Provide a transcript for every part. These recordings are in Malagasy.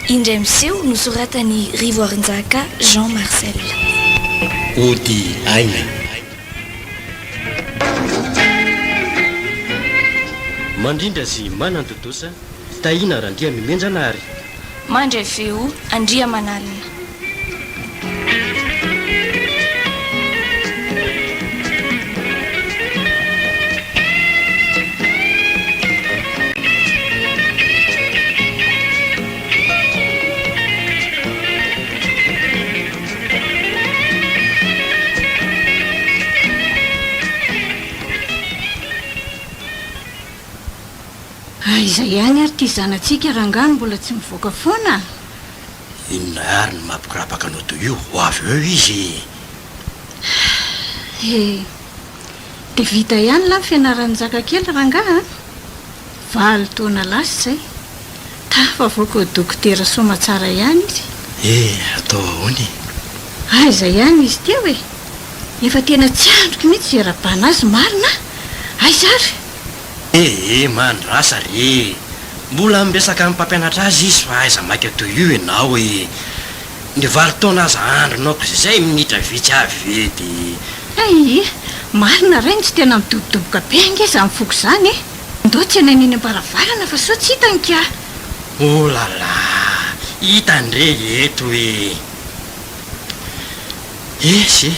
Indray miseho nosoratan'i Rivoarinjaka Jean Marcel. Ody aina. Mandrindra sy manantontosa, Tahiana Randrianomenjanahary. Mandray feo Andriamanalina. Aiza ihany ary ity zanatsika rangahy no mbola tsy mivoaka foana a? Inona ary no mampikorapaka anao toy io? Ho avy eo izy e! He! Dia vita ihany lahy ny fianaran'i Njaka kely rangahy a! Valo taona lasa izay. Tafavoaka ho dokotera soamatsara ihany izy. He! Atao ahoana e? Aiza ihany izy teo e? Efa tena tsy andriko mihitsy izay rabana azy marina a! Aiza ary? Ee, mandrasa re! Mbola miresaka amin'ny mpampianatra azy izy fa aiza maika toy io ianao e! Ny valo taona aza andrinao ko zay minitra vitsy avy ve de. Hay! Marina ray ny tsy tena midobodoboka be ange izany foko izany e! Ndao tsenaina eny am-baravarana fa sao tsy hitany ka! Oh la la! Hitany re eto e! Esy e!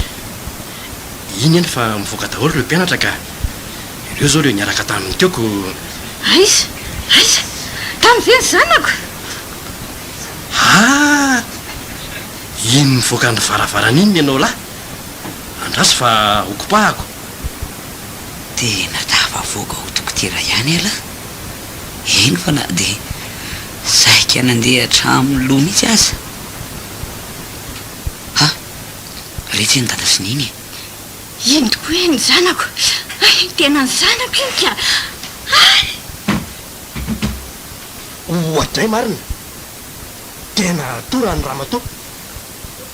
Iny eny fa mivoaka daholo ireo mpianatra ka! Ireo izao ireo niaraka taminy teo ko. Aiza? Aiza? Tany ve ny zanako? Haa! Iny mivoaka ny varavarana iny ny anao lahy. Andraso fa hokopahako. Tena tafavoaka ho dokotera ihany ialahy. Eny fa na dia saika nandeha hatramin'ny loha mihitsy aza. Ha! Retsy iny dada sy neny e! Iny tokoa e ny zanako! Hay, tena ny zanako iny ka! Hay! Oadray marina! Tena torany ramatoa!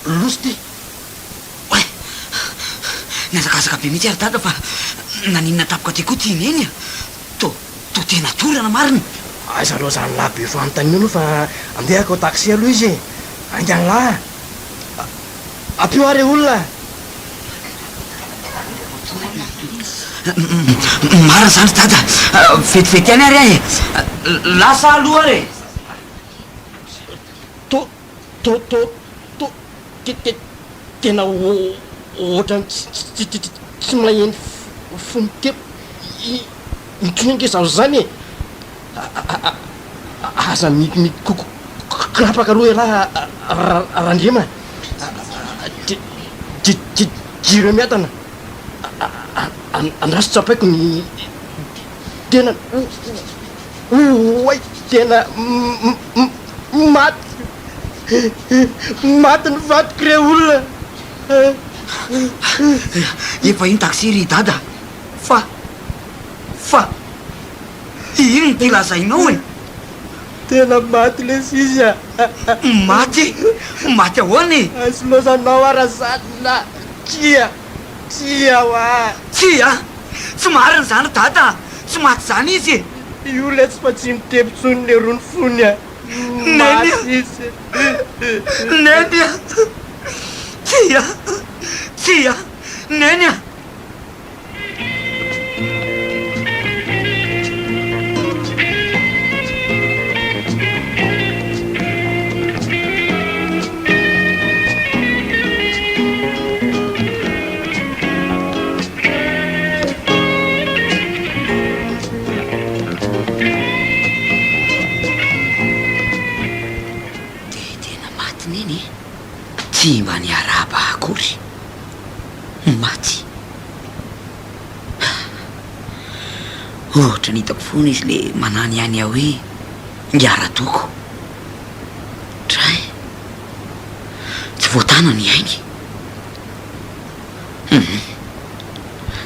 Loza ity! Oay! Nihazakazaka be mihitsy ary dada fa naninona tampoka ty koa ty neny a! Toa toa tena torana marina! Aiza aloha zany lahy be fanontaniana aloha fa andeha hakao taxi aloha izy e! Haingana lahy a! Ampio aho re olona a! Marina izany ry dada a! Vetivety ihany ary aho e! Lasa aloha ary e! To to to to te te tena ohatran'ny tsy tsy tsy maheno fo mitepo intsony ange izaho izany e! Aza mikorapaka aloha ialahy Randriama a! Jereo miadana, andraso tsapaiko ny tenany, oay tena maty, maty ny vadiko re olona. Efa iny taxi ry dada fa fa inona ity lazainao e? Tena maty lesy izy a! Maty? Maty ahoana e? Azo lozanao ara zany na tsia! Tsia hoa! Tsia! Tsy marina izany ry dada a! Tsy maty izany izy e! Io letsy fa tsy mitepy intsony leroa ny fony a! Neny a! Maty izy! Neny a! Tsia! Tsia! Neny a! Dia tena maty neny e! Tsy mba niarahaba akory. Maty. Ohatra ny hitako foana izy le mananihany ahy hoe ngiaradoko. Dray. Tsy voatana ny ainy. Hum.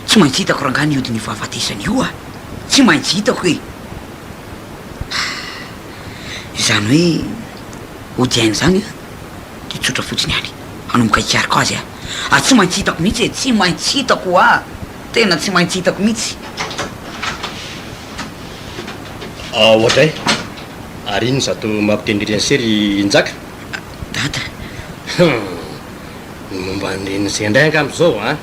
Tsy maintsy hitako rangahy ny hodin'io fahafatesana io ah. Tsy maintsy hitako e. Izany hoe hody aina izany an. Dia tsotra fotsiny ihany. Hanomboka hikaroka azy aho. Ary tsy maintsy hitako mihitsy e! Tsy maintsy hitako ho'a! Tena tsy maintsy hitako mihitsy! Oadray! Ary inona izato mampiteny an'se ry Njaka? Dada. Hum! Ny momba ny renin'se indray angamba izao an!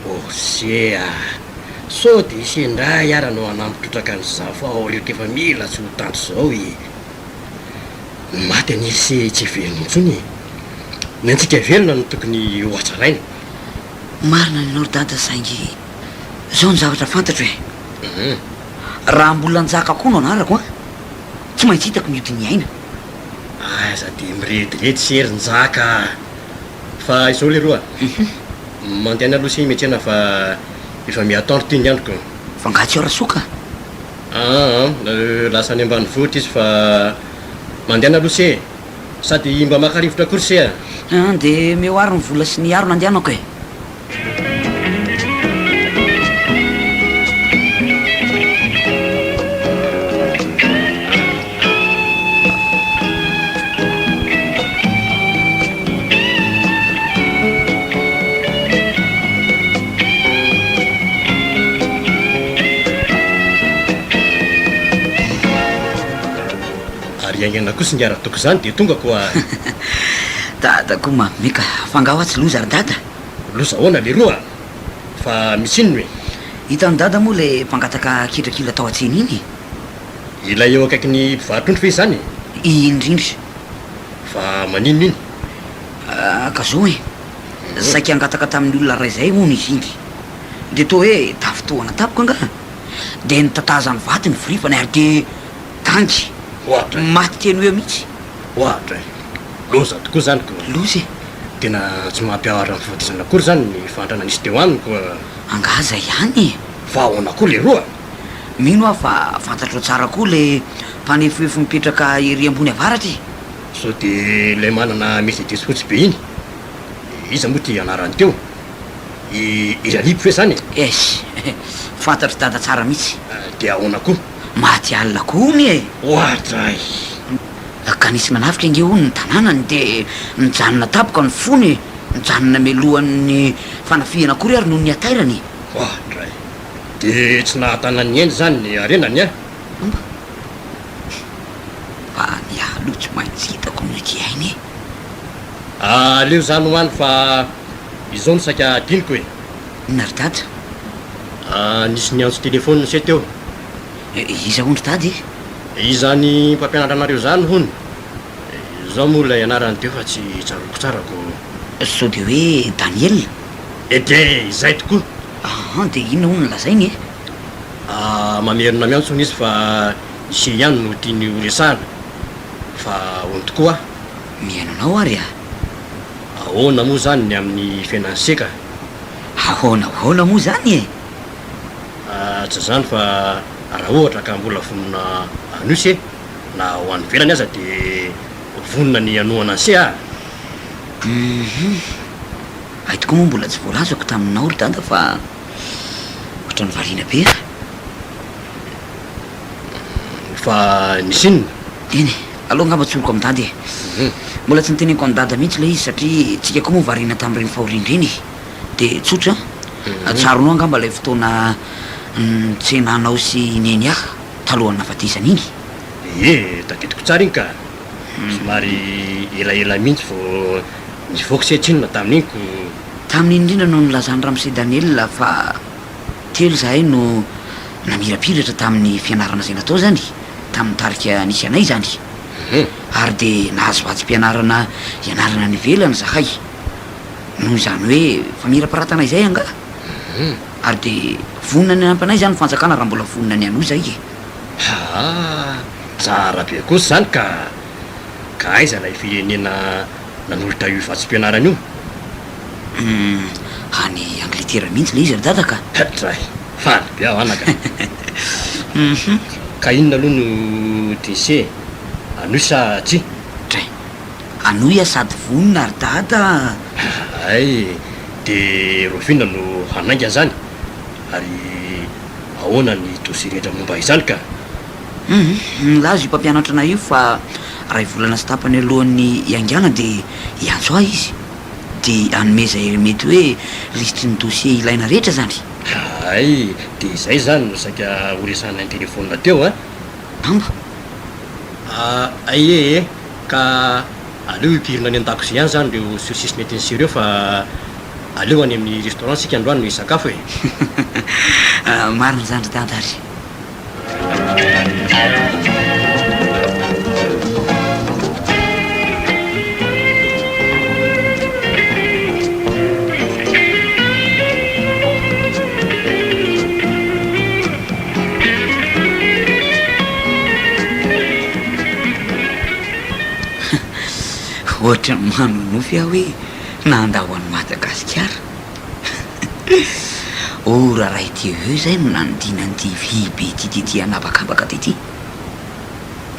Ose a! Sao dia ise indray ara no hanampy trotraka an'izao fahoriako efa mila tsy ho tanty izao e! Ny maty anie ry se tsy velona intsony e! Ny antsika velona no tokony ho hatsaraina. Marina ny anao ry dada saingy izao ny zavatra fantatro e! Raha mbola Njaka koa no anarako an! Tsy maintsy hitako ny hodin'ny aina. Aza dia mirediredy se ry Njaka a! Fa izao leroa, mandehana aloha se miantsena fa efa miha-atoandro ty ny androko. Fa nga tsy ao Rasoa ka? Aa lasa any ambanivohitra izy fa mandehana aloha se e! Sady mba maka rivotra koa ry se a! Dia omeo ary ny vola sy ny harona andehanako e! Ary haingana kosa ingahy Radoko izany dia tonga koa. Dada koa mampime ka. Fa angaha hoa tsy loza ry dada? Loza ahoana leroa a? Fa misy inona e? Hitan'i dada moa ilay mpangataka kitrakila tao an-tsena iny e? Ilay eo akaikin'ny mpivarotr'ondry ve izany e? Iny indrindra. Fa maninona iny? Ka zao e, saika hangataka tamin'ny olona iray izay hono izy iny. Dia toa hoe tafintohana tampoka angaha? Dia notatazan'ny vato ny firifany ary dia gangy. Ohatra e! Maty teny ho eo mihitsy. Ohatra e! Loza tokoa izany ko! Loza e! Tena tsy mampiahatra ny fahafatesana akory izany ny fahantrana nisy teo aminy ko! Angaha izay ihany e! Fa ahoana koa leroa? Mino aho fa fantatrao tsara koa ilay mpanefoefo mipetraka ery ambony avaratra e! Sao dia ilay manana Mercedes fotsy be iny? Iza moa ity anarany teo? I Iralipo ve izany e? Eish! Fantatr'i Dada tsara mihitsy. Dia ahoana koa? Maty alina koa hono e! Oadray! Ka nisy nanafika ange hono ny tanànany dia nijanona tampoka ny fony e! Nijanona mialohan'ny fanafihana akory ary noho ny hatairany e! Oadray! Dia tsy nahatana ny ainy izany ny harenany an? Angamba. Fa ny ahy aloha tsy maintsy hitako ny ity aina e! Aleo izany ho any fa izao no saika hadinoko e! Inona ry dada? Nisy niantso telefaonina ise teo. Iza hono ry dada e? Izany mpampianatra anareo izany hono. Izao moa ilay anarany teo fa tsy tsaroako tsara ko. Sao dia hoe Daniel? Ede, izay tokoa! Ahan, dia inona hono no lazainy e? Ah, mamerina miantso hono izy fa ise ihany no tiany ho resahana. Fa hono tokoa aho. Mihaino anao ary ah. Ahoana moa izany ny amin'ny fiainan'i Seka? Ahoana ahoana moa izany e? Ah, tsy izany fa raha ohatra ka mbola vonona hanohy se, na ho any ivelany aza dia vonona ny hanohana an'se ah. Hum, hay tokoa moa mbola tsy voalazako taminao ry dada fa ohatran'ny variana be ah. Fa nisy inona? Eny e, aleo angamba tsoriko amin'i dada e. Mbola tsy noteneniko an'i dada mihitsy ilay izy satria tsika koa moa variana tamin'ireny fahoriana ireny e. Dia tsotra an, tsaronao angamba ilay fotoana nitsenanao sy i neny ahy talohan'ny nahafatesany iny? Ie, tadidiko tsara iny ka. Somary elaela mihitsy vao nivoaka se tsinona tamin'iny ko. Tamin'iny indrindra no nilazan'i Ramose Daniel fa telo izahay no namirapiratra tamin'ny fianarana izay natao izany, tamin'ny tarika nisy anay izany. Ary dia nahazo vatsim-pianarana hianarana any ivelany izahay. Noho izany hoe famirapiratana izay angaha? Ary dia vonona ny hanampy anay izany ny fanjakana raha mbola vonona ny hanohy izahay e. Haa! Tsara be kosa izany ka! Ka aiza ilay firenena nanolotra io vatsim-pianarana io? Humm, any Angletera mihitsy ilay izy ry dada ka! Dray! Faly be aho anaka! Humm. Ka inona aloha no tian'i e? Hanohy sa tsia? Dray! Hanohy aho sady vonona ry dada a! Hay! Dia rahoviana no hanainga izany? Ary ahoana ny dossier rehetra momba izany ka? Humm, nilaza io mpampianatra anay io fa iray volana sy tapany alohan'ny hiaingàna dia hiantso ahy izy, dia hanome izay mety hoe lisitry ny dossier ilaina rehetra izany. Hay, dia izay izany no saika horesahanay an-telefaonina teo an! Angamba. Ah, ie e! Ka aleo hipirina any an-dakozia any izany ireo saucisse nentin'i sy ireo fa aleo any amin'ny restaurant isika androany no hisakafo e! Marina izany ry dada ary. Ohatran'ny manonofy aho hoe nandao an'i Madagasikara. Ora iray teo eo izay no nanidina an'ity vy be ity tety an'habakabaka tety.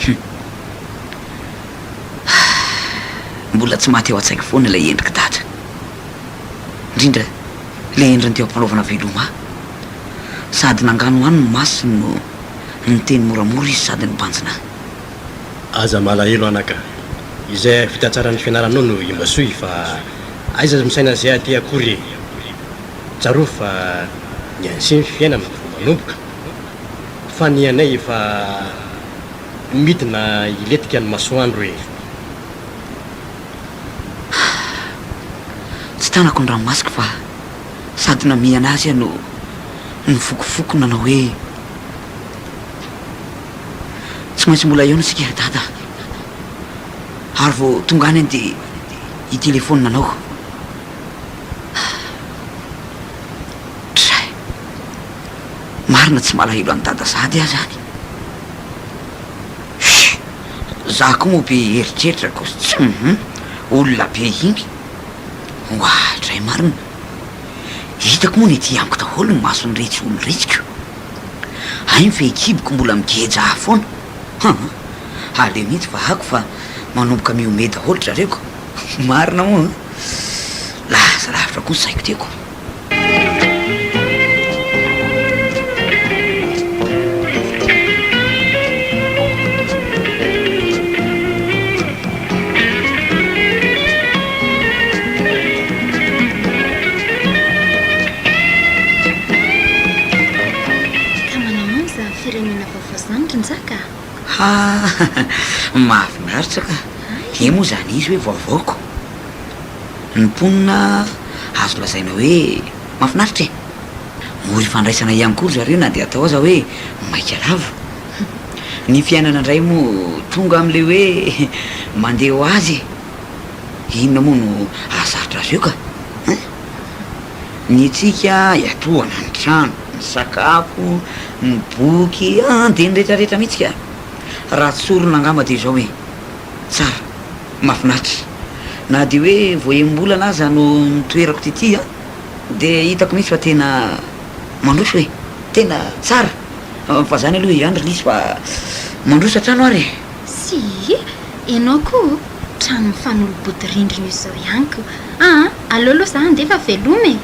Hum. Mbola tsy maty ao an-tsaiko foana ilay endrik'i Dada. Indrindra ilay endriny teo am-panaovana veloma ahy. Sady nanganohano ny masony no niteny moramora izy sady nibanjina ahy. Aza malahelo anaka, izay hahavita tsara ny fianaranao no imasoy fa aiza aza misaina an'izay aty akory e! Tsarovy fa ny an'se ny fiainana vao manomboka fa ny anay efa midina hilentika ny masoandro e! Tsy tanako ny ranomasoko fa sady namihana azy aho no nifokofoko nanao hoe. Tsy maintsy mbola hihaona isika ry dada a! Ary vao tonga any aho dia hitelefaonina anao. Dray! Marina tsy malahelo an'i dada sahady aho izany. Chut! Za koa moa be eritreritra ko tsy hum! Olona be iny. Oadray marina! Hitako moa ny ety amiko daholo ny mason'iretsy olona iretsy ko! Hay ny fehikiboko mbola migeja ahy foana. Hum! Aleo mihitsy fa ako fa manomboka mihomehy daholo ry zareo ko! Marina moa an! Lasa lavitra koa ny saiko teo ko! Ka manao ahoana izany firenena vaovao izany ry Njaka a? Ha! Mahafinaritra ka! He moa izany izy hoe vaovao ko! Ny mponina azo lazaina hoe mahafinaritra e! Mora ifandraisana ihany koa ry zareo na dia atao aza hoe maika lava. Ny fiainana indray moa tonga amin'ilay hoe mandeha ho azy e! Inona moa no hahasarotra azy eo ka? Hein? Ny antsika iatohana ny trano, ny sakafo, ny boky, an, dia ny retraretra mihitsy ka! Raha tsorina angamba dia izao e! Tsara, mahafinaritra. Na dia hoe vao enim-bolana aza no nitoerako tety an, dia hitako mihitsy fa tena mandroso e! Tena tsara! Fa zany aloha ihany ry Lisy fa mandroso hatrany hoa re! Tsia, ianao koa trano mifanolo-bodirindrina io izao ihany ko. Aa, aleo aloha za handeha fa veloma e!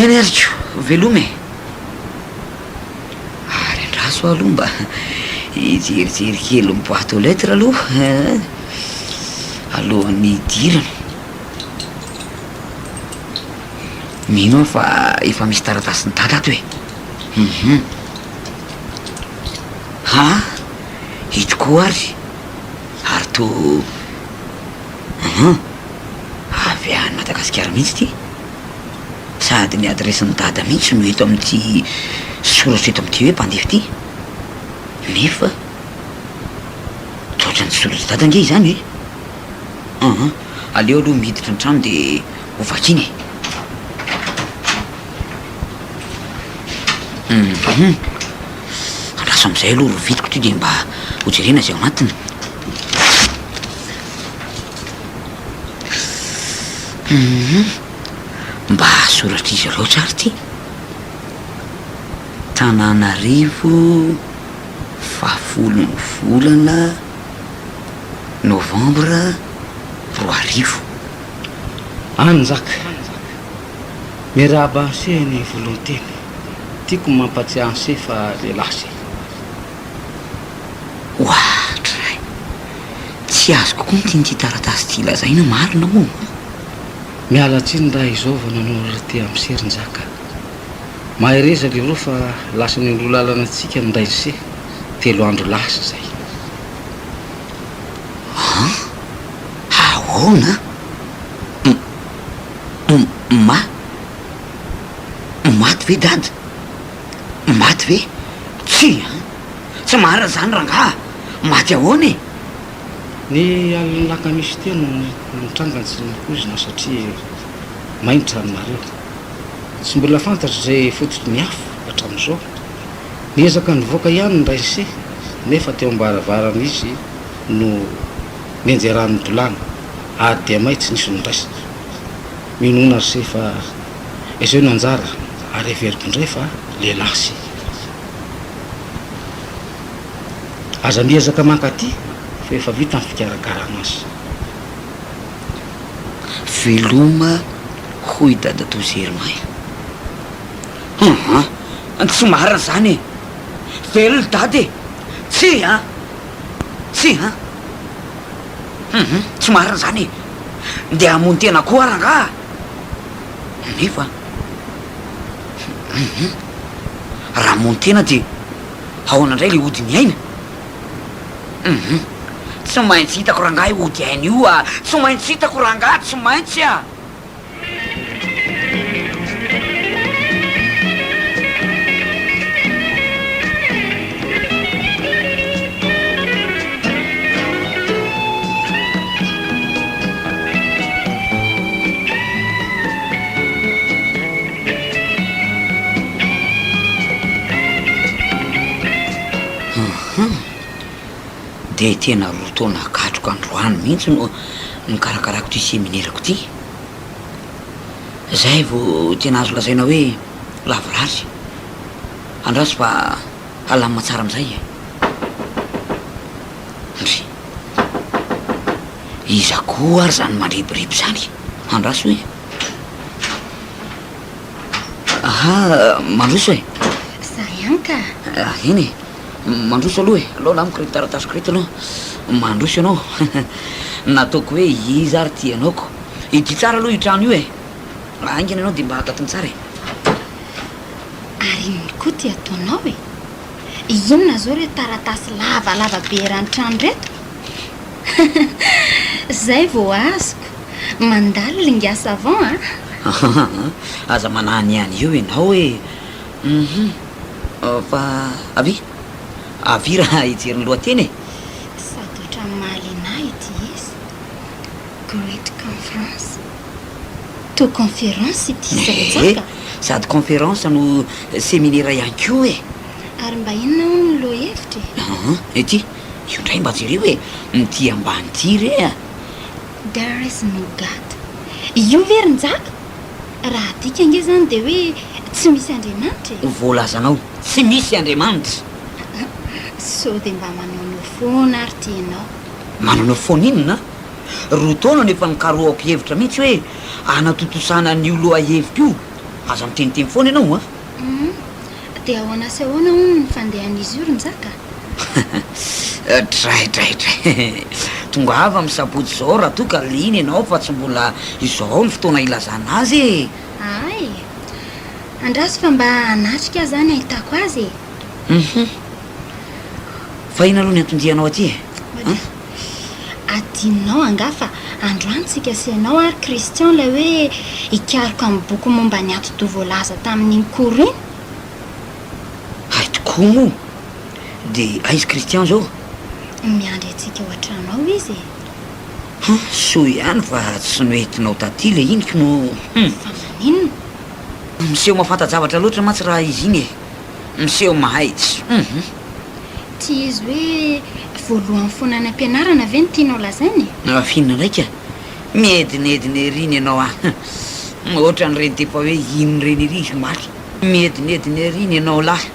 Eny ary ko, veloma e! Ary andraso aho aloha mba hijerijery kely ny boite aux lettres aloha eh, alohan'ny hidirana. Mino aho fa efa misy taratasin'i Dada ato e! Hum. Ha! Ito koa ary! Ary toa hum. Avy any Madagasikara mihitsy ity. Sady ny adiresin'i Dada mihitsy no eto amin'ity soratra eto amin'ity hoe mpandefa ity. Nefa toa ohatran'ny tsy soratr'i Dada ange izany e! Hum. Aleo aloha miditra ny trano dia ho vakiana e! Hum. Andraso amin'izay aloha rovitriko ity dia mba hojerena izay ao anatiny. Hum. Mba soratr'izy ireo tsara ity. Tananarivo fahafolon'ny volana novambra 2000. Anjaka. Miarahaba anse ny volonteny. Tiako ny mampatsiahy anse fa lehilahy se. Oadray! Tsy azoko koa ny tian'ity taratasy ity lazaina marina moa. Miala tsiny raha izao vao nanoratra aty am se ry Njaka. Mahereza leroa fa lasa nialoha lalana antsika ny rain'i se, telo andro lasa izay. An? Ahoana? M, m, ma, maty ve dada? Maty ve? Tsia an! Tsy marina izany rangaha! Maty ahoana e? Ny alin'ny lakamisy teo no nitranga ny tsy nampoizina satria may ny tranonareo. Tsy mbola fantatra izay fototry ny afo hatramin'izao. Niezaka nivoaka ihany ny rain'se nefa teo am-baravarana izy no nianjeran'ny dolana ary dia may tsy nisy nondraisina. Mionona ry se fa izao no anjara ary heveriko indray fa lehilahy se. Aza miezaka mankaty fa efa vita ny fikarakarana azy. Veloma hoy dadatoa Germain. Hum tsy marina izany e! Velona dada e! Tsia an! Tsia an! Hum tsy marina izany e! Ndeha hamono tena koa aho rangaha! Nefa hum raha hamono tena dia ahoana indray ilay ody niaina? Hum tsy maintsy hitako rangaha io ody aina io a! Tsy maintsy hitako rangaha, tsy maintsy a! Dia tena roa taona katroka androany mihitsy no nikarakarako ity seminera-ko ity. Zay vao tena azo lazaina hoe lavorary. Andraso fa halamina tsara amin'izay e. Ndry. Iza koa ary izany mandrebireby izany? Andraso e. Aha, mandroso e. Za ihany ka. Eny e. Mandroso aloha e. Alao lamiko ireto taratasiko ireto aloha. Mandroso ianao. Nataoko hoe iza ary ity ianao ko. Hidio tsara aloha io trano io e. Haingana ianao dia mba akatony tsara e. Ary inona koa ity ataonao e? Inona izao ireto taratasy lavalava be eran'ny trano ireto? Izay vao azoko. Mandalo l'ingahy savon a! Aza manahanihany eo ianao e! Hum fa avia, avia raha hijery ny lohateny e! Sady ohatran'ny mahaliana ahy ity izy. Great conference. Toa conférence ity Ee, Zanjaka. sady conférence no seminera ihany koa e! Ary mba inona hono ny lohahevitra e? Aa, ity, io indray mba jereo e! Ity ambany ity re a! There is no God. Io ve ry Njaka? Raha adika ange izany dia hoe tsy misy Andriamanitra e! Voalazanao, tsy misy Andriamanitra! Sao dia mba manaonao foana ary ity ianao? Manaonao foana inona? Roa taona no efa nikarohako hevitra mihitsy hoe hanatontosana an'io lohahevitra io. Aza miteniteny foana ianao an! Hum, dia ahoana sy ahoana hono ny fandehan'izy io ry Njaka? Dray dray dray. Tongava amin'ny sabotsy izao raha toa ka liana ianao fa tsy mbola izao ny fotoana hilazana azy e! Hay! Andraso fa mba hanatrika aho izany hahitako azy e! Hum. Fa inona aloha ny anton-dianao aty e? An? Adinonao angaha fa androany tsika sy ianao ary Christian ilay hoe hikaroka amin'ny boky momba ny atidoha voalaza tamin'iny cours iny? Hay tokoa moa! Dia aiza Christian izao? Miandry antsika ao an-trano ao izy e! Hum, soa ihany fa tsy noentinao taty ilay iny k'no hum. Fa maninona? Miseho mahafanta-javatra loatra mantsy raha izy iny e! Miseho mahay tsy hum. Tsy izy hoe voalohany foana any am-pianarana ve no tianao lazaina e? F'inona indray ka? Miedinedina ery iny ianao an! Ohatran'ireny tepa hoe ino ireny ery izy omaly. Miedinedina ery iny ianao lahy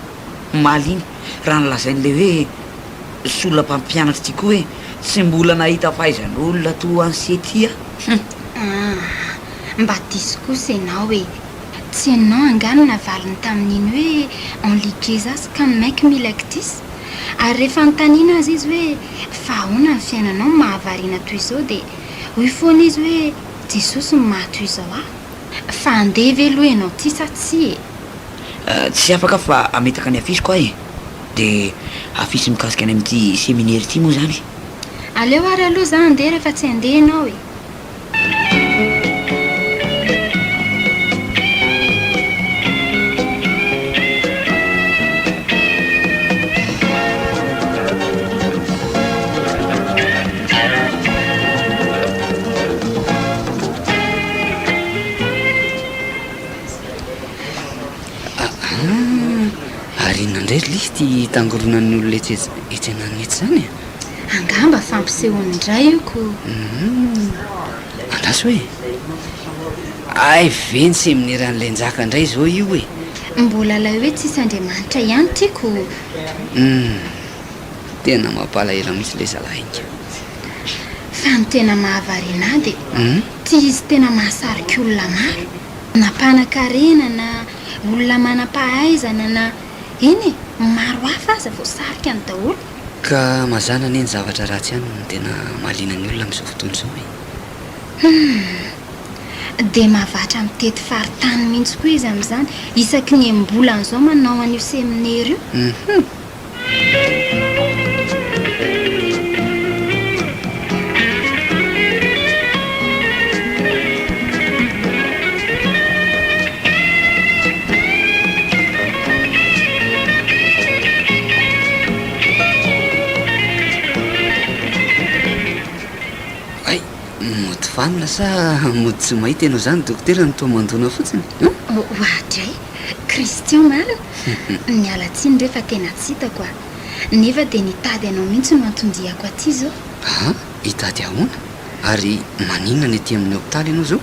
omaly iny raha nolazain'ilay hoe sola mpampianatra ity koa hoe tsy mbola nahita fahaizan'olona toa an'i Sety aho. Hum! Aa! Mba diso kosa ianao e! Tsy ianao angaha no navaliny tamin'iny hoe only Jesus can make me like this? Ary rehefa anontaniana aza izy hoe fa ahoana ny fiainanao no mahavariana toy izao dia hoy foana izy hoe Jesosy no maha toy izao ahy. Fa handeha ve aloha ianao ity sa tsia e? Tsy afaka aho fa hametaka ny afisiko aho e! Dia afisy mikasika any amin'ity seminera ity moa izany. Aleo ary aloha za handeha rehefa tsy handeha ianao e. Ary inona indray ry Lisy ity tangoronan'ny olona etsy etsy ananona etsy izany e? Angamba fampisehoany indray io ko. Hum, andraso e! Hay ve ny semineran'ilay Njaka indray izao io e? Mbola ilay hoe tsisy Andriamanitra ihany tiako. Hum, tena mampalahelo mihitsy ilay zalahy iny ka. Fa ny tena mahavariana ahy dia ity izy tena mahasarika olona maro, na mpanan-karena na olona manam-pahaizana na, eny e, maro hafa aza voasarikany daholo. Ka mazàna anie ny zavatra ratsy ihany no tena mahaliana ny olona amin'izao fotoana izao e. Humm. Dia mahavatra mitety faritany mihitsy koa izy amin'izany, isaky ny enim-bolana izao manao an'io seminera io. Humm. Hay, mody vanona sa mody tsy mahita ianao izany dokotera no toa mandona fotsiny an? Oadray, Christian marina? Miala tsiny re fa tena tsy hitako a! Nefa dia nitady anao mihitsy no anton-diako aty izao. An? Hitady ahoana? Ary maninona ny aty amin'ny hopitaly ianao izao?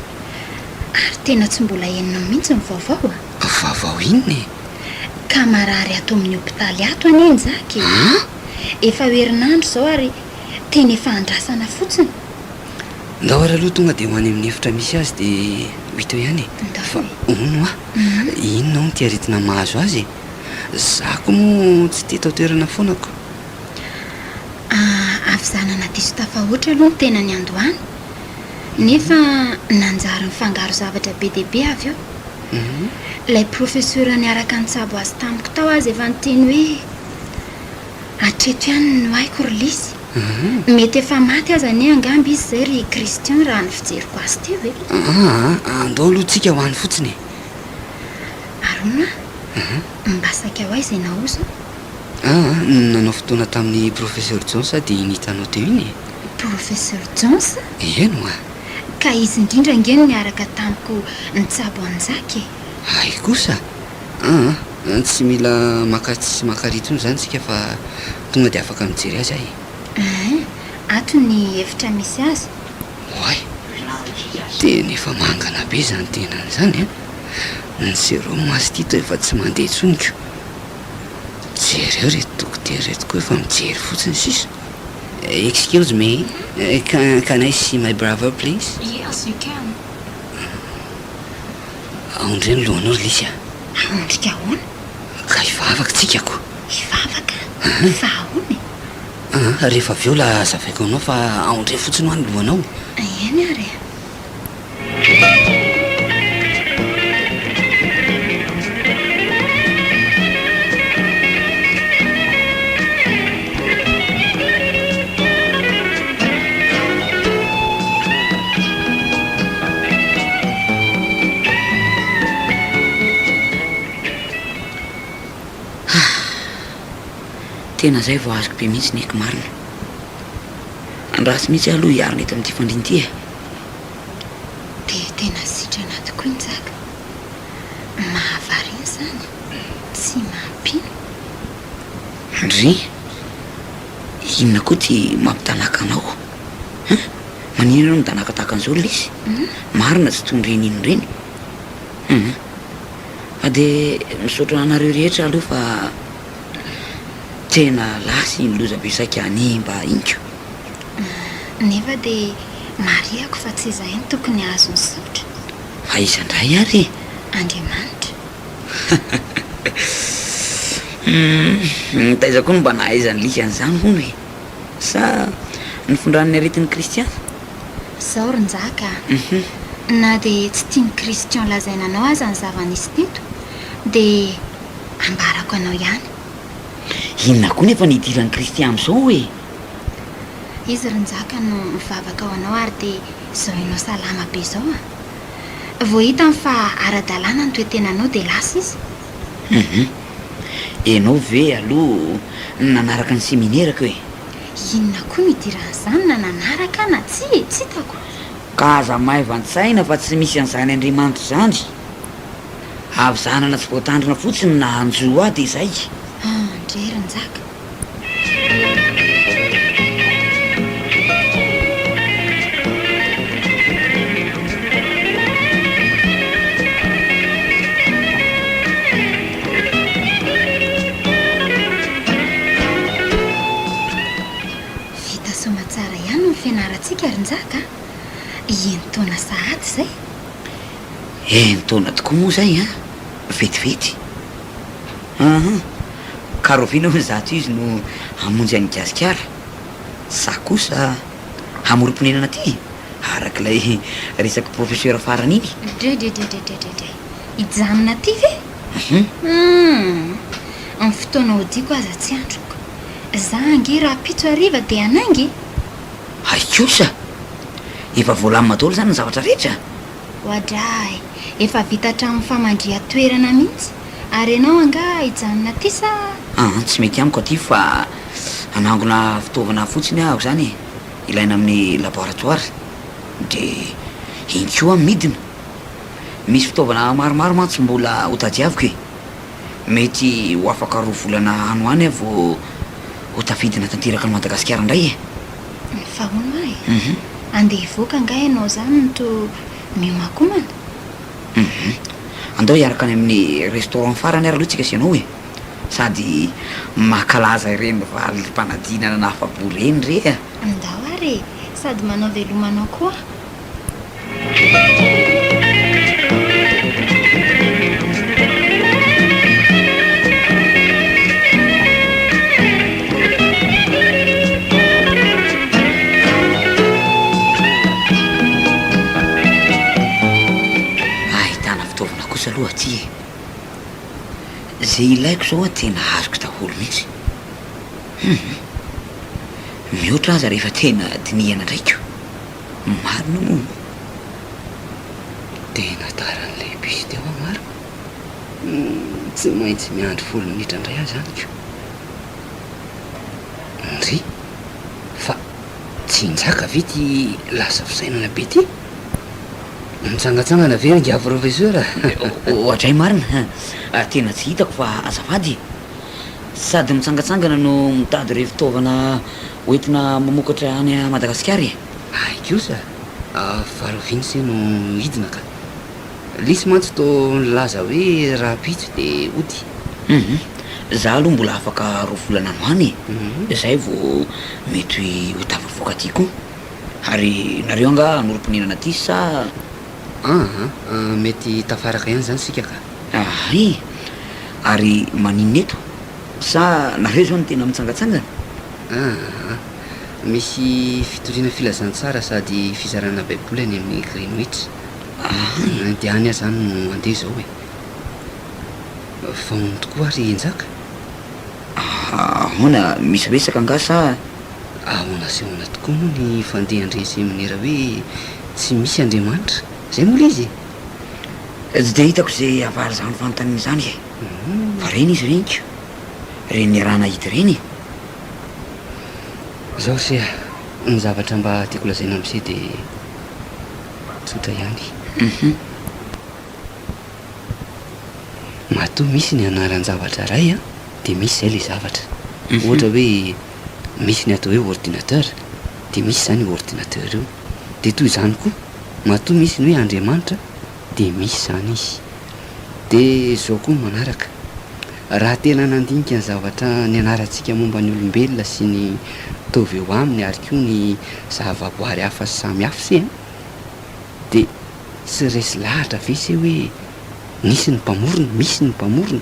Ary tena tsy mbola henonao mihitsy ny vaovao a? Vaovao inona e? Ka marary ato amin'ny hopitaly ato anie Njaka e! Efa ho herinandro izao ary tena efa andrasana fotsiny. Ndao ary aloha tonga dia ho any amin'ny efitra misy azy dia ho hita eo ihany e! Ndao Fa e! hono hoa, inona hono ity aretina mahazo azy e? Za koa moa tsy teto an-toerana foana ko. Havizanana diso tafahoatra aloha ny tena niandohany, nefa nanjary nifangaro zavatra be dia be avy eo. Ilay professeur niaraka nitsabo azy tamiko tao aza efa niteny hoe, Hatreto ihany no haiko ry Lisy. Mety efa maty aza anie angamba izy izay ry Christian raha ny fijeriko azy teo e. Aa, andao aloha tsika ho any fotsiny e. Ary hono aho, mba saika ho aiza ianao izao? Aa, nanao fotoana tamin'ny Professeur Jones aho dia iny hitanao teo iny e. Professeur Jones? Eny oa. Ka izy indrindra ange no niaraka tamiko nitsabo an'i Njaka e! Hay kosa! Aa, tsy mila maka tsy maka ary intsony izany isika fa tonga dia afaka mijery azy aho e! Ein, ato ny efitra misy azy. Oay! Tena efa mangana be izany tenany izany an! Ny sérum azy ity toa efa tsy mandeha intsony ko! Jereo ireto dokotera ireto koa efa mijery fotsiny sisa. Excuse me, can, can I see my brother please? Yes, you can. Aondre ny lohanao ry Lisy a. Aondrika ahoana? Ka hivavaka tsika ko. Hivavaka? Fa ahoana e? Aa, rehefa avy eo la hazavaiko anao fa aondre fotsiny hoa ny lohanao. Eny ary e. Tena zay vao azoko be mihitsy ny aiko marina. Andraso mihitsy aho aloha hiarina eto amin'ity fandriana ity e. Dia tena sitrana tokoa i Njaka. Mahavariana izany, tsy mampino. Ndry! Inona koa ity mampitanaka anao? Hein? Maninona ianao mitanaka tahaka an'izao ry Lisy? Marina tsy toy ireny ino ireny. Hum. Fa dia misaotra anareo rehetra aloha fa tena lasa iny loza be saika hanimba iny ko. Nefa dia marihako fa tsy izahay no tokony hahazo ny saotra. Fa iza indray ary e? Andriamanitra. Humm, taiza koa no mba nahaizan'i Lisy an'izany hono e? Sa nifindran'ny aretin'i Christian? Zao ry Njaka a! Na dia tsy tian'i Christian lazaina anao aza ny zava-nisy teto dia ambarako anao ihany. Inona koa nefa ny idiran'i Christian amin'izao e? Izy ry Njaka no mivavaka ho anao ary dia izao ianao salama be izao an! Vao hitany fa ara-dalàna ny toe-tenanao dia lasa izy. Hum. Ianao ve aloha nanaraka ny seminera-ko e? Inona koa no idiran'izany na nanaraka aho na tsia e? Tsy hitako. Ka aza maivan-tsaina fa tsy misy an'izany Andriamanitra izany. Havizanana tsy voatandrina fotsiny no nahanjo ahy dia izay. An-dre ry Njaka. Vita soamatsara ihany ny fianarantsika ry Njaka a! Enin-taona sahady izay. Enin-taona tokoa moa izay an! Vetivety. Ahan! Ka rahoviana hono izato izy no hamonjy an'i Gasikara? Sa kosa hamorom-ponenana aty? Araka ilay resak'i Professeur farany iny. Dredredredredredre! Hijanona aty ve? Hum! Ny fotoana hodiako aza tsy andriko. Za ange rahampitso hariva dia hanainga e! Hay kosa! Efa voalamina daholo izany ny zavatra rehetra? Oadray! Efa vita hatramin'ny famandrihan-toerana mihitsy. Ary ianao angaha hijanona aty sa? Aa, tsy mety amiko aty fa hanangona fitaovana fotsiny aho izany e, ilaina amin'ny laboratoire. Dia iny koa aho midina. Misy fitaovana maromaro mantsy mbola hotadiaviko e. Mety ho afaka roa volana any ho any aho vao ho tafidina tanteraka an'i Madagasikara indray e. Fa hono hoa e, andeha hivoaka angaha ianao izany no toa miomankomana? Hum. Andao hiaraka any amin'ny restaurant farany ary aloha tsika sy ianao e. Sady mankalaza ireny valim-panadinana nahafa-po ireny re a. Andao ary e, sady manao veloma anao koa. Ahitana fitaovana kosa aloha aty e. Ze ilaiko zao a tena azoko daholo mihitsy. Hum. Mihoatra aza rehefa tena dinihana indray ko. Marina moa. Tena tara an'ilay bus teo aho marina. Tsy maintsy miandry folo minitra indray aho izany ko. Ndry! Fa tsy Njaka ve ity lasa fisainana be ity? Mitsangantsangana ve ingahy professeur a? Oadray marina, tena tsy hitako fa azafady e! Sady mitsangantsangana no mitady ireo fitaovana hoentina mamokatra any Madagasikara e! Hay kosa! Fa rahoviana ise no hidina ka? Lisy mantsy toa nilaza hoe rahampitso dia hody. Hum, za aloha mbola afaka roa volana any ho any e! Zay vao mety ho tafavoaka aty koa. Ary nareo angaha hanorim-ponenana aty sa? Aa, mety tafaraka ihany izany isika ka. Hay! Ary maninona eto? Sa nareo izao no tena mitsangatsangana? Aa, misy fitoriana filazantsara sady fizarana baiboly any amin'ny Greenwich. Hay! Dia any aho izany no handeha izao e. Fa hono tokoa ary Njaka? Ahoana, misy resaka angaha sa? Ahoana sy ahoana tokoa moa ny fandehan-dry seminera hoe tsy misy Andriamanitra? Izay moa ilay izy e! Tsy dia hitako izay havaly izany fanontaniana izany e! Fa ireny izy ireny ko! Ireny niaraha-nahita ireny e! Izao ry se a! Ny zavatra mba tiako lazaina amin'se dia tsotra ihany. Matoa misy ny anaran-javatra iray dia misy izay ilay zavatra. Ohatra hoe misy ny atao hoe ordinateur dia misy izany io ordinateur io. Dia toy izany koa, matoa misy ny hoe Andriamanitra dia misy izany izy. Dia izao koa ny manaraka, raha tena nandinika ny zavatra nianarantsika momba ny olombelona sy ny taova eo aminy ary koa ny zavaboary hafa samy hafa se an, dia tsy resy lahatra ve se hoe nisy ny mpamorona, misy ny mpamorona?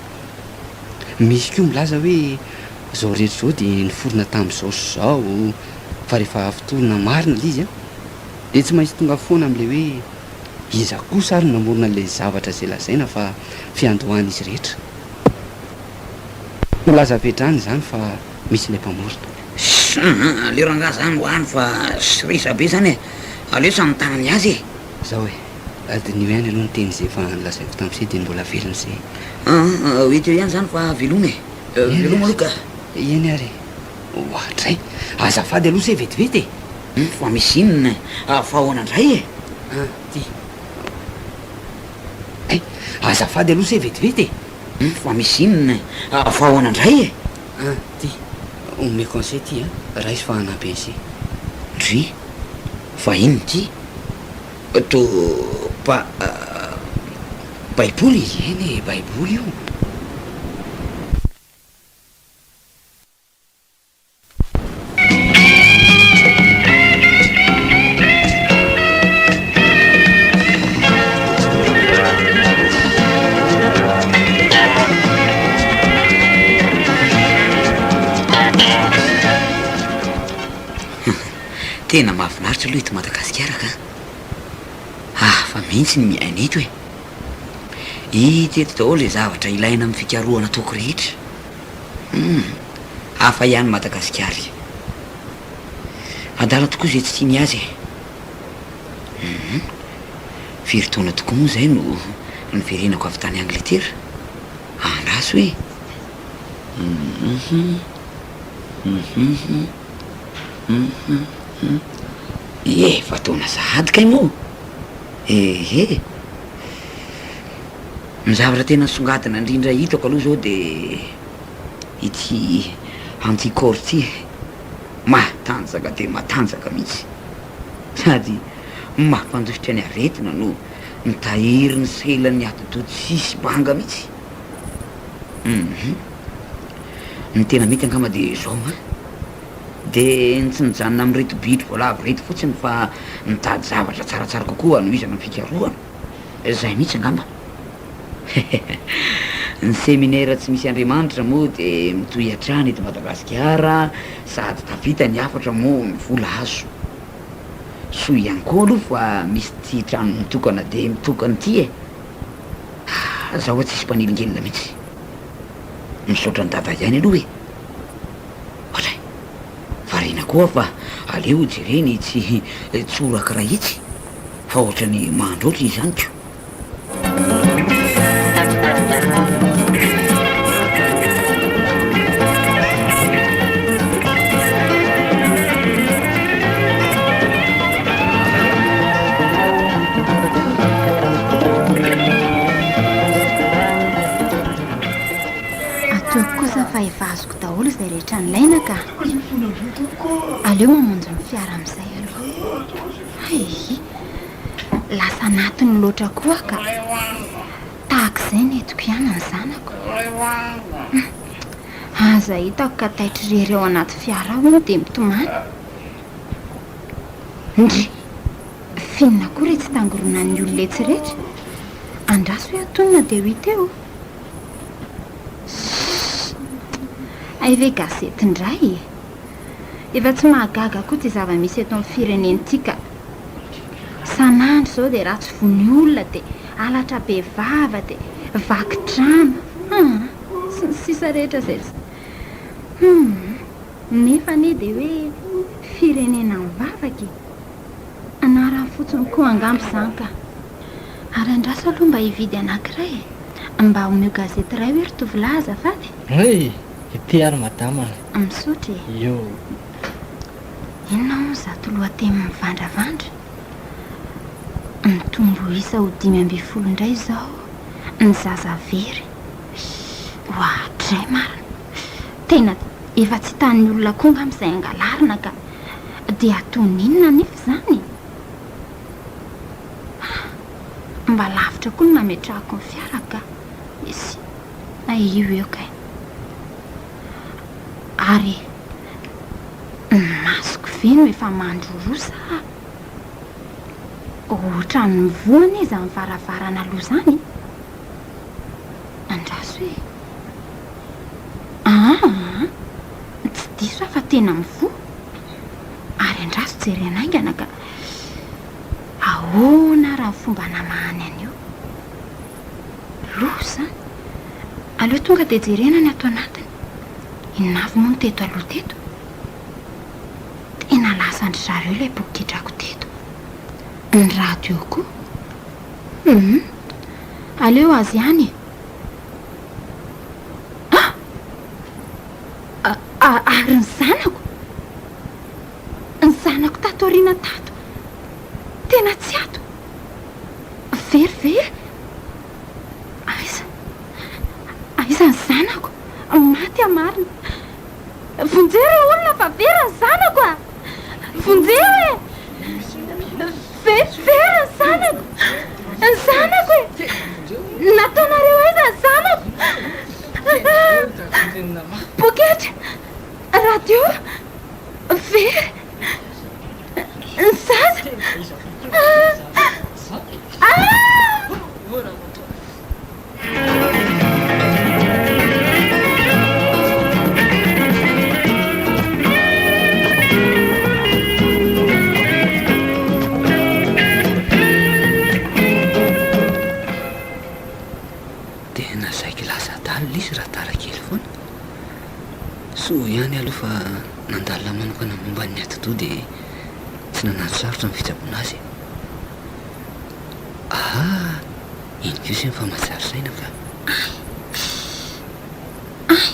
Misy koa milaza hoe izao rehetra izao dia niforona tamin'izao sy izao, fa rehefa fotorina marina ilay izy an, dia tsy maintsy tonga foana amin'ilay hoe iza kosa ary no namorona ilay zavatra izay lazaina fa fiandohan'izy rehetra. Milaza avy hatrany izany fa misy ilay mpamorona. Aleo rangaha zany ho any fa stress be zany e! Aleo samy mitana ny azy e! Zao e, adinio ihany aloha ny teny izay efa nolazaiko tamin'ise dia mbola velona ise. Aa, ho hita eo ihany izany fa veloma e! Veloma aloha ka! Eny ary e! Oadray! Azafady aloha se vetivety e! Fa misy inona e? Fa ahoana indray e? Ah, ty. Hay! Azafady aloha se vetivety e! Fa misy inona e? Fa ahoana indray e? Ah, ty. Omeko an'se ty a! Raiso fa hanampy an'se. Ndry! Fa inona ity? Toa ba. Baiboly? Eny e, baiboly io. Tena mahafinaritra aloha eto Madagasikara ka! Hafa mihitsy ny miaina eto e! Hita eto daholo izay zavatra ilaina amin'ny fikarohana ataoko rehetra. Humm! Hafa ihany Madagasikara e! Adala tokoa izay tsy tia ny azy e! Humm! Firy taona tokoa moa izay no niverenako avy tany Angletera? Andraso e! Humm! Humm! Humm! Efa taona sahady kay moa! Ehe! Ny zavatra tena nisongadina indrindra hitako aloha izao dia ity anticorps ity e! Matanjaka dia matanjaka mihitsy. Sady mampandositra ny aretina no mitahiry ny selan'ny atidoha tsisy banga mihitsy. Hum. Ny tena mety angamba dia izao an! Dia ny tsy mijanona amin'ireto bitro voalavo ireto fotsiny fa mitady zavatra tsaratsara kokoa hanohizana ny fikarohana. Izay mihitsy angamba. Ny seminera tsy misy Andriamanitra moa dia mitohy hatrany eto Madagasikara sady tafita ny hafatra moa ny vola azo. Soa ihany koa aloha fa misy ity trano mitokana dia mitokana ity e! Ah, zaho tsisy mpanelingelina mihitsy. Misaotra an'i Dada ihany aloha e! Ohatray! Variana koa aho fa aleo jerena itsy tsoraka iray itsy fa ohatran'ny mandroatra izy izany ko! Ataoko kosa fa efa azoko daholo izay rehetra nilaina ka. Aleo mamonjy ny fiara amin'izay aloha. Hay! Lasa anatiny loatra koa aho ka. Tahaka izay nentiko ihany ny zanako. Hum! Aza hitako ka taitra irery ao anaty fiara ao iny dia mitomany. Ndry! F'inona koa re tsy tangoronan'ny olona etsy rehetra? Andraso hoe antonona dia ho hita eo. Ssss! Hay ve gazety indray e! Efa tsy mahagaga koa ity zava-misy eto amin'ny firenena ity ka! Isan'andro izao dia ratsy vono olona dia halatra be vava dia vaky trano haa! Sy ny sisa rehetra izay tsy. Humm! Nefa anie dia hoe firenena mivavaka e! Anarany fotsiny koa angamba izany ka! Ary andraso aloha mba hividy anankiray e! Mba omeo gazety iray hoe ry tovolahy azafady? Hay! Ity ary madama a! Misaotra e! Io. Inona hono izato lohateny mivandravandra? Mitombo isa ho 15 indray izao ny zaza very. Oadray marina! Tena efa tsy hitan'ny olona koa angamba izay angalarina ka! Dia ataony inona anefa izany e? Ah! Mba lavitra koa ny nametrahako ny fiara ka! Esy! Hay io eo kay! Ary ny masoko ve no efa mandroroa sa ohatran'ny mivoha anie izany varavarana aloha izany e? Andraso e! Aa! Tsy diso aho fa tena mivoha. Ary andraso jerena haingana ka. Ahoana ary ny fomba namahany an'io? Loza an! Aleo tonga dia jerena ny ato anatiny. Inona avy moa no teto aloha teto? Lasan-dry zareo ilay poketrako teto. Ny radio koa. Hum. Aleo azy ihany e. Ah! Ary ny zanako? Ny zanako tato aoriana tato. Tena tsy ato. Very ve? Aiza? Aiza ny zanako? Maty aho marina. Vonjeo re olona fa very ny zanako a! Vonjeo e! Very, very ny zanako! Ny zanako e! Nataonareo aiza ny zanako? Poketra! Radio! Very! Ny zaza! Ah! Tena saiky lasa adala izy raha tara kely foana. Soa ihany aloha fa nandalina manokana momba ny atidoha dia tsy nanano sarotra ny fitsaboana azy e. Aha! Iny kosa iny fa mahatsiaro saina ka. Ay! Ay!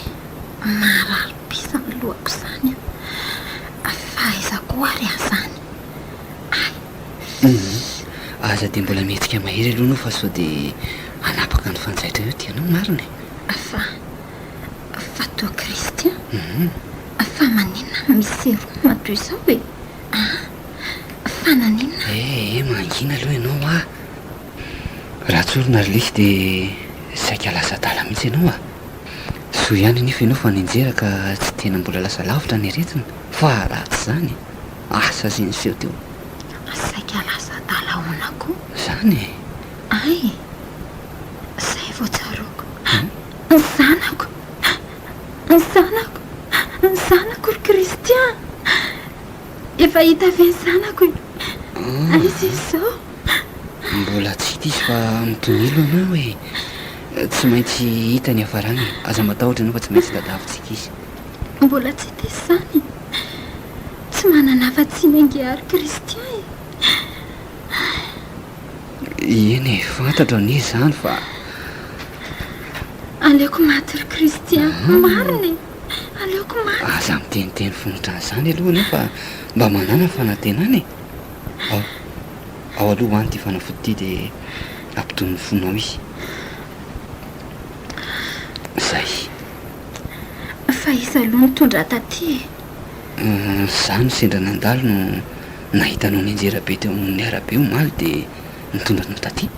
Marary be izany lohako izany an! Fa aiza koa ary aho izany? Ay! Hum! Aza dia mbola mihetsika mahery aloha ianao fa sao dia hanapaka ny fanjaitra eo ity anao marina e! Fa. Fa toa Christian? Fa maninona no misy sérum toy izao e? An! Fa naninona? Eh eh, mangina aloha ianao ah! Raha tsorina ry lisy dia saika lasa adala mihitsy ianao ah! Soa ihany anefa ianao fa nianjera ka tsy tena mbola lasa lavitra ny aretina fa raha tsy izany asa izay niseho teo. Saika lasa adala ahoana koa? Izany e! Ay! Izay vao tsaroako. Ny zanako! Ny zanako! Ny zanako ry Christian! Efa hita ve ny zanako e? Aiza izy izao? Mbola tsy hita izy fa mitonilo ianao e! Tsy maintsy hita ny hiafarany e! Aza matahotra ianao fa tsy maintsy tadiavintsika izy. Mbola tsy hita izy izany e! Tsy manana afa-tsiny ange ary Christian e! Eny e, fantatro anie izany fa. Aleoko maty ry Christian, marina e! Aleoko maty. Aza miteniteny foana ohatran'izany aloha ianao fa mba manàna fanantenana e! Ao, ao aloha ho any ity fanafody ity dia ampitony ny fonao izy. Izay. Fa iza aloha nitondra ahy taty e? Izaho no sendra nandalo no nahita anao nianjera be teo amin'ny arabe omaly dia nitondra anao taty.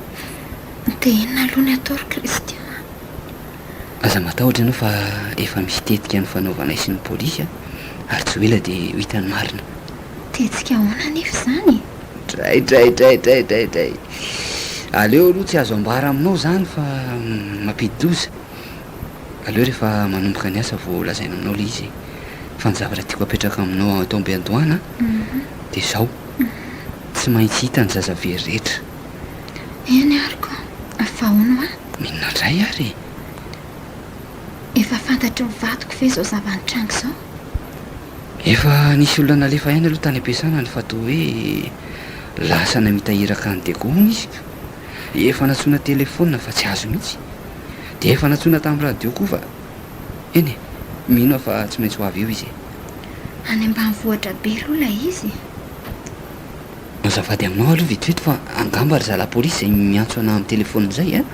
Dia inona aloha ny atao ry Christian a? Aza matahotra ianao fa efa misy tetika nifanaovanay sy ny polisy ary tsy ho ela dia ho hita ny marina. Tetika ahoana anefa izany e? Dray dray dray dray dray dray. Aleo aloha tsy azo ambara aminao izany fa mampidi-doza. Aleo rehefa manomboka ny asa vao lazaina aminao ilay izy e. Fa ny zavatra tiako apetraka aminao ato am-piandohana dia izao, tsy maintsy hita ny zaza very rehetra. Eny ary ko, fa hono hoa? Inona indray ary e? Efa fantatry ny vadiko ve izao zava-nitranga izao? Efa nisy olona nalefa ihany aloha tany am-piasana ny fa toa hoe lasa namita iraka any Diego hono izy ko. Efa nantsoina telefaonina fa tsy azo mihitsy. Dia efa nantsoina tamin'ny radio koa fa eny e, mino aho fa tsy maintsy ho avy eo izy e. Any ambanivohitra be aloha ilay izy e. Azafady aminao aloha vetivety fa angamba ry zalahy polisy izay miantso anah amin'ny telefaonina izay a.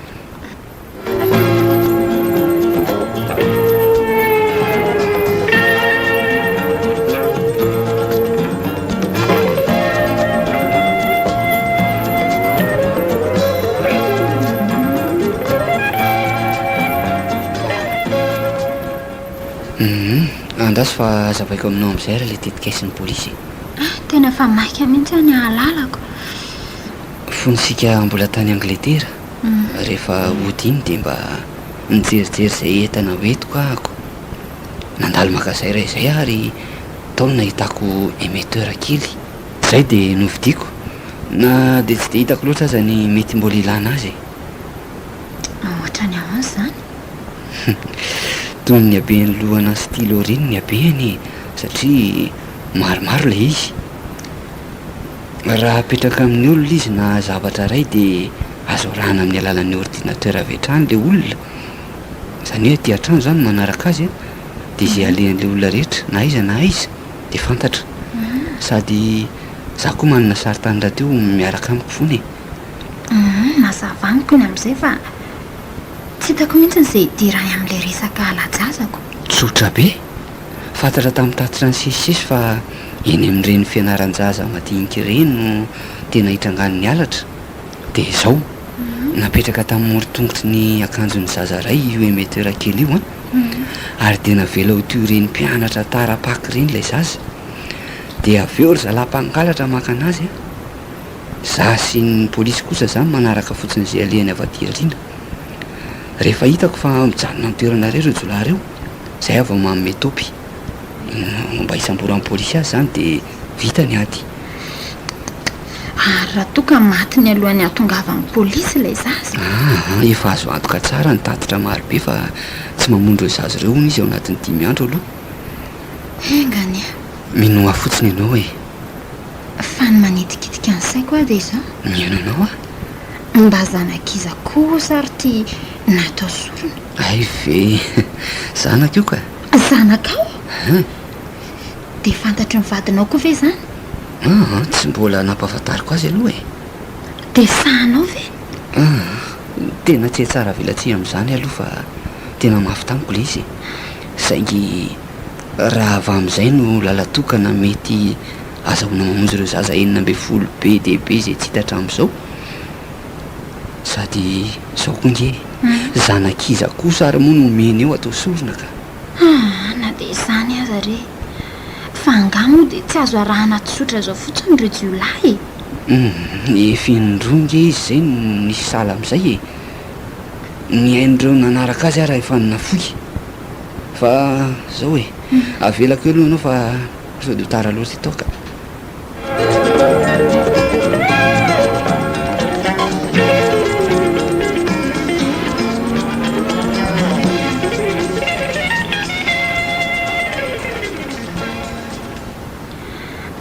Hum, andraso fa hazavaiko aminao amin'izay ary ilay tetik'aisin'ny polisy e. Ah, tena efa maika mihitsy aho ny hahalalako. Fony isika mbola tany Angletera, rehefa hody iny dia mba nijerijery izay entana ho entiko ahako. Nandalo magazay iray izay aho ary tao no nahitako émetteur kely. Izay dia novidiako, na dia tsy dia hitako loatra aza ny mety mbola ilana azy e. Ohatran'ny ahoana izany? Toy ny haben'ny lohana stylo ireny ny habeny e, satria maromaro ilay izy. Raha apetraka amin'ny olona izy na zavatra iray dia azo arahana amin'ny alalan'ny ordinateur avy hatrany ilay olona. Izany hoe aty an-trano izany manaraka azy dia izay alehan'ilay olona rehetra na aiza na aiza dia fantatra. Sady za koa manana sarintany rahateo miaraka amiko foana e. Hum, mazava amiko iny amin'izay fa tsy hitako mihitsy izay hidirany amin'ilay resaka hala-jazako. Tsotra be! Fantatra tamin'ny tatitra nisesisesy fa eny amin'ireny fianaran-jaza madinika ireny no tena itrangan'ny halatra. Dia izao, napetraka tamin'ny moron-tongotry ny akanjon'ny zaza iray io émetteur kely io an, ary dia navela ho toy ireny mpianatra tara Pâques ireny ilay zaza. Dia avy eo ry zalahy mpangalatra maka an'azy an. Za sy ny polisy kosa zany manaraka fotsiny izay alehany avy aty aoriana. Rehefa hitako fa mijanona amin'ny toerana iray ireo jiolahy ireo, zay aho vao manome topy. Mba hisamboran'ny polisy azy zany dia vita ny ady. Ary raha toa ka maty nialohan'ny hahatongavan'ny polisy ilay zaza? Aa, efa azo antoka tsara ny tatitra marobe fa tsy mamono ireo zaza ireo hono izy ao anatin'ny dimy andro aloha. Enga anie. Minoa fotsiny ianao e. Fa ny manitikitika ny saiko aho dia izao. Mihaino anao aho. Mba zanak'iza kosa ary ity natao sorona? Hay ve! Zanako io ka! Zanakao? Hein! Dia fantatry ny vadinao koa ve izany? Aa, tsy mbola nampahafantariko azy aloha e! Dia sahanao ve? Aa, tena tsy haitsara velatsihy amin'izany aloha fa tena mafy tamiko ilay izy e! Saingy raha avy amin'izay no lalan-tokana mety azahoana mamonjy ireo zaza 16 be dia be izay tsy hita hatramin'izao. Sady izao koa nge e, zanak'iza kosa ary moa no omena eo atao sorona ka. Aa na dia izany aza re, fa angaha moa dia tsy azo arahana tsotra izao fotsiny ireo jiolahy e? Humm, efa indroa nge izy izay no nisy sahala amin'izay e! Ny ain'ireo nanaraka azy ara efa nafoy. Fa zao e, avelako eo aloha ianao fa sao dia ho tara loatra eto aho ka.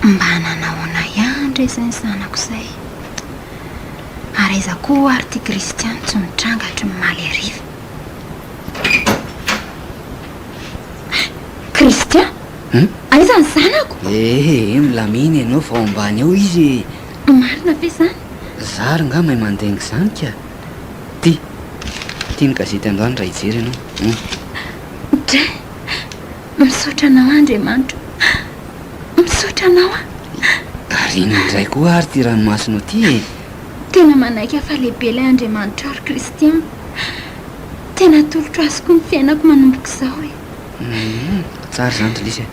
Mba nanahoana ihany re izay ny zanako izay? Ary aiza koa ary ity Christian tsy mitranga hatry ny omaly hariva? Christian? Hum? Aiza ny zanako? Ee, milamina ianao fa ao ambany ao izy e! Marina ve izany? Za ary nga mahay mandainga izany ka! Ty! Ty ny gazety androany raha hijery ianao. Hum. Dray! Misaotra anao Andriamanitra o! Misaotra anao aho! Ary inona indray koa ary ty ranomasonao ty e? Tena manaiky aho fa lehibe ilay Andriamanitrao ry Christian. Tena atolotro azy koa ny fiainako manomboka izao e. Humm, tsara izany ry Lisy e.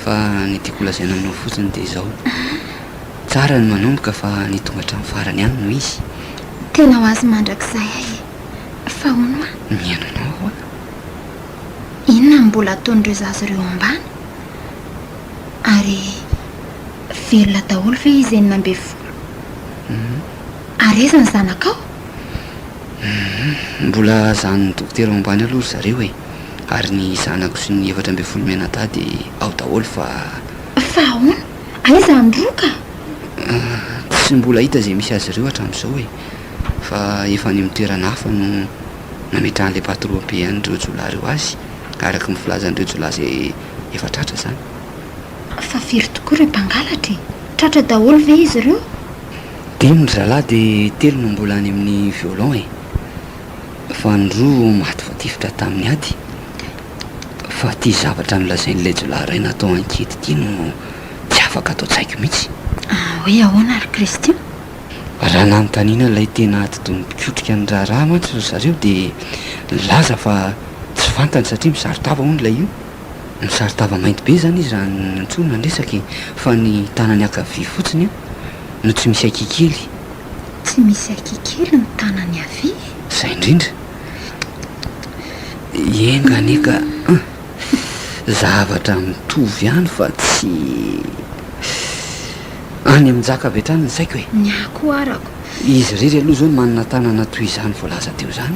Fa ny tiako holazaina aminao fotsiny dia izao. Tsara ny manomboka fa ny tonga hatramin'ny farany ihany no izy. Tena ho azy mandrakizay aho e. Fa hono hoa. Mihaino anao aho hoa. Inona no mbola ataon'ireo zaza ireo ambany? Ary velona daholo ve izy 16? Ary aiza ny zanakao? Humm, mbola zahan'ny dokotera ao ambany aloha ry zareo e! Ary ny zanako sy ny 14 mianadahy dia ao daholo fa. Fa ahoana? Aiza ny roka? Tsy mbola hita izay misy azy ireo hatramin'izao e! Fa efa any amin'ny toerana hafa no nametrahan'ilay patron be an'ireo jiolahy ireo azy, araka ny filazan'ireo jiolahy izay efa tratra izany. Fa firy tokoa ireo mpangalatra e? Tratra daholo ve izy ireo? Dimy ry zalahy dia telo no mbola any amin'ny violon e! Fa ny roa maty voatifitra tamin'ny ady. Fa ity zavatra nolazain'ilay jiolahy iray natao ankety ity no tsy afaka ato an-tsaiko mihitsy. Ah, hoe ahoana ry Christian? Raha nanontaniana ilay tena atidoha mpikotrika ny raharaha mantsy ry zareo dia nilaza fa tsy fantany satria misaron-tava hono ilay io. Misaron-tava mainty be izany izy raha nantsoina ny resaka e! Fa ny tanany ankavia fotsiny no tsy misy aky kely. Tsy misy aky kely ny tanany havia e! Izay indrindra. Enga anie ka an! Zavatra mitovy ihany fa tsy any amin-jaka avy hatrany ny saiko e! Ny ahy koa arako. Izy irery aloha izao no manana tanana toy izany voalaza teo izany.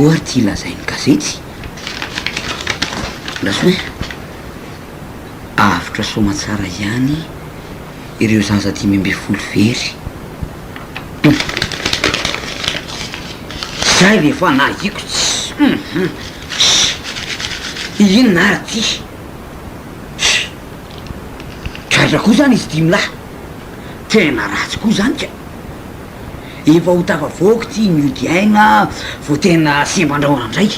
koa ary ty lazain'ny gazety? Andraso hoe avotra soamatsara ihany ireo zaza 15 very. Hum. Zay ve fa nahiko tsy hum hum. Inona ary ty? Tratra koa zany izy dimy lahy. Tena ratsy koa zany ka. Efa ho tafavoaka ity miody aina vao tena semban-drahona indray.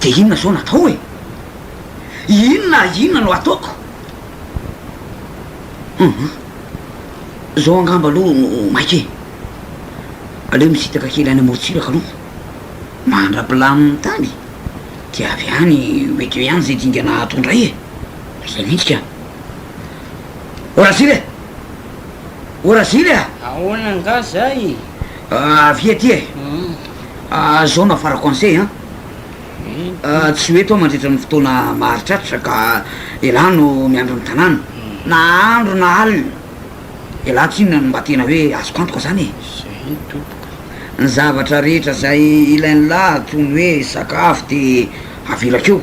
Dia inona izao no atao e? Inona inona no ataoko? Hum. Izao angamba aloha no maika e. Aleo misintaka kely any amorontsiraka aloha. Mandra-pilamin'ny tany dia avy any mety eo ihany izay dingana atao indray e. Izay mihitsy ka. Ô Razily e! Ô Razily a! Ahoana angaha zay? Avia aty e! Zao no afarako anse an! Tsy ho eto aho mandritra ny fotoana maharitraritra ka elah no miandry ny tanàna, na andro na alina. Elah tsinona no mba tena hoe azoko antoka zany e! Zay tompoko. Ny zavatra rehetra zay ilain'lah toy ny hoe sakafo de avelako eo.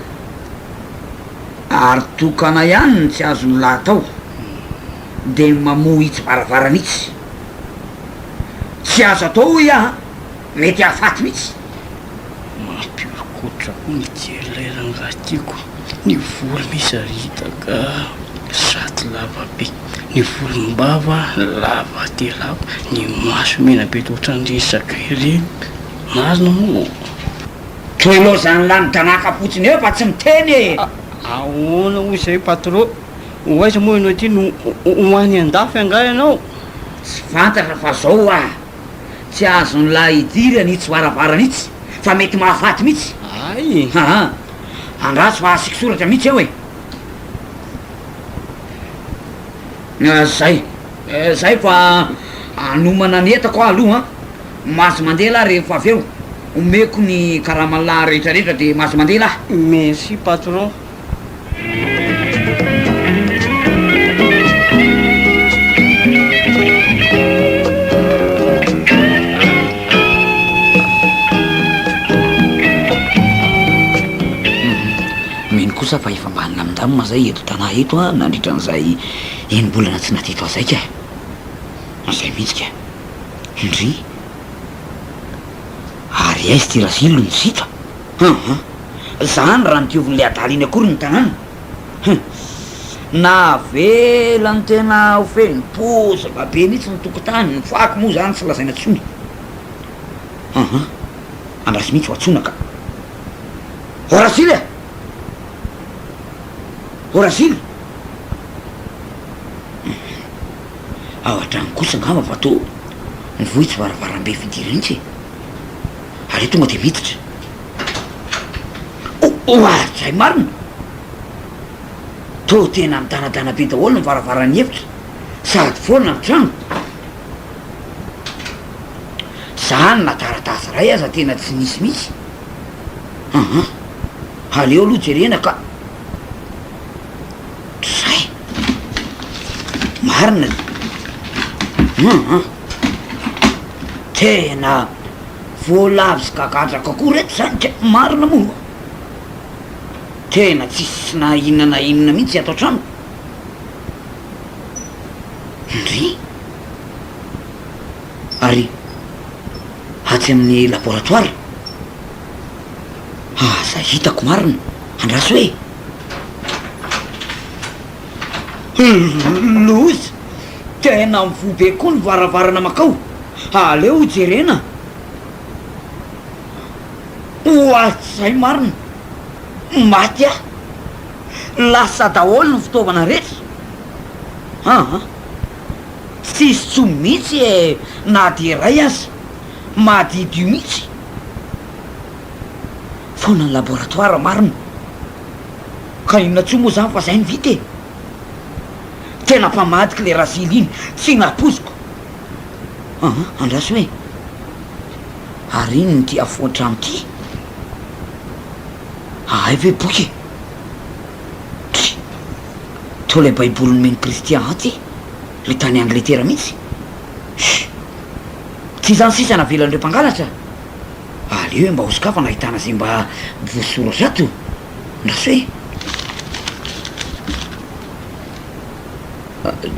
Ary tokana ihany ny tsy azon'lah atao de ny mamoha itsy varavarana itsy. Tsy azo atao hoy aho an! Mety hahafaty mihitsy. Mampihoron-koditra koa mijery ilay rangahy tiako, ny volo misaritaka sady lava be, ny volom-bava lava dia lava, ny maso mena be toa ohatran'ireny sakay ireny, marina moa? Toa ilaozan'lah midanàka fotsiny eo fa tsy miteny e! Ahoana hoy izay patron? Ho aiza moa ianao ity no ho any an-dafy angaha ianao? Tsy fantatra fa zao hoa, tsy azon'lah idirana itsy varavarana itsy fa mety mahafaty mihitsy. Hay! Aa! Andraso fa asiako soratra mihitsy eo e! Zay, zay fa hanomana ny entako aho aloha an! Mahazo mandeha lah rehefa avy eo, omeko ny karaman'lah rehetra rehetra de mahazo mandeha lah. Merci patron. Mino kosa fa efa mba nilamindamina zay eto Tana eto an, nandritra an'izay enim-bolana tsy naha teto ahy zay ka. Zay mihitsy ka. Ndry! Ary aiza ity Razily no nisita? Hum hum! Zany raha nodiovin'ilay adala iny akory ny tanàna. Hum! Navela ny tena ho feno bozaka be mihitsy ny tokotany, ny fako moa zany tsy lazaina tsony. Hum hum! Andraso mihitsy ho antsoina ka. Ô Razily a! Ô Razily! Hum hum! Ao an-trano kosa angamba fa toa mivoy tsy varavarambe fidirana mihitsy e! Aleo tonga dia miditra. Oadray marina! Toa tena midanadana be daholo ny varavaran'ny efitra, sady foana ny trano. Zany na taratasy iray aza tena tsy nisy mihitsy. Aha, aleo aloha jerena ka. Dray! Marina e! Aha, tena voalavo sy gagadraka koa reto zany ka, marina moa! Tena tsisy na inona na inona mihitsy ato an-trano. Ndry! Ary atsy amin'ny laboratoire? Aza hitako marina, andraso e! Loza! Tena mivoha be koa ny varavarana makao, aleo hojerena. Ohatrizay marina! Maty aho! Lasa daholo ny fitaovana rehetra! Aa! Tsisy tsony mihitsy e! Na dia iray aza! Madiodio mihitsy! Foana ny laboratoire marina! Ka inona tsony moa zany fa zay no vita e! Tena mpamadika le Razily iny, tsy nampoiziko! Aa! Andraso e! Ary inona ity afoan-trano ity? Ahay ve boky e? Try! Toa ilay baiboly nomen'i Christian ahy ity, ilay tany Angletera mihitsy. Shh! Tsy izany sisa navelan'ireo mpangalatra? Aleo hoe mba hosokafana ahitana izay mba voasoratra ato. Andraso e!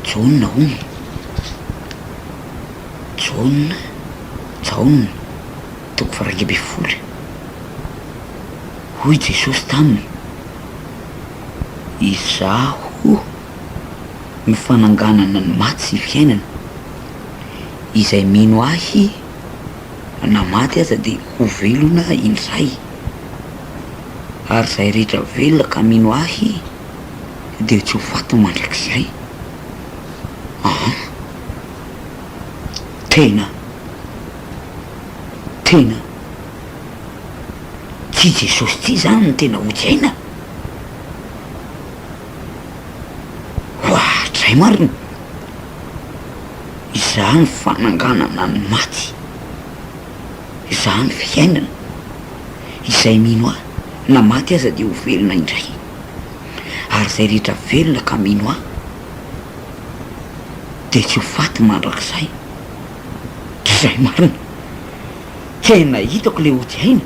Jaona hono. Jaona, Jaona, toko faha-11. Hoy Jesosy taminy, Izaho no fananganana ny maty sy fiainana. Izay mino Ahy na maty aza dia ho velona indray. Ary izay rehetra velona ka mino Ahy dia tsy ho faty mandrakizay. Aa! Tena, tena tsy Jesosy ity izany no tena hody aina? Oadray marina! Izaho ny fananganana ny maty, izaho ny fiainana, izay mino ahy na maty aza dia ho velona indray, ary izay rehetra velona ka mino ahy dia tsy ho faty mandrakizay. Izay marina! Tena hitako ilay ody aina!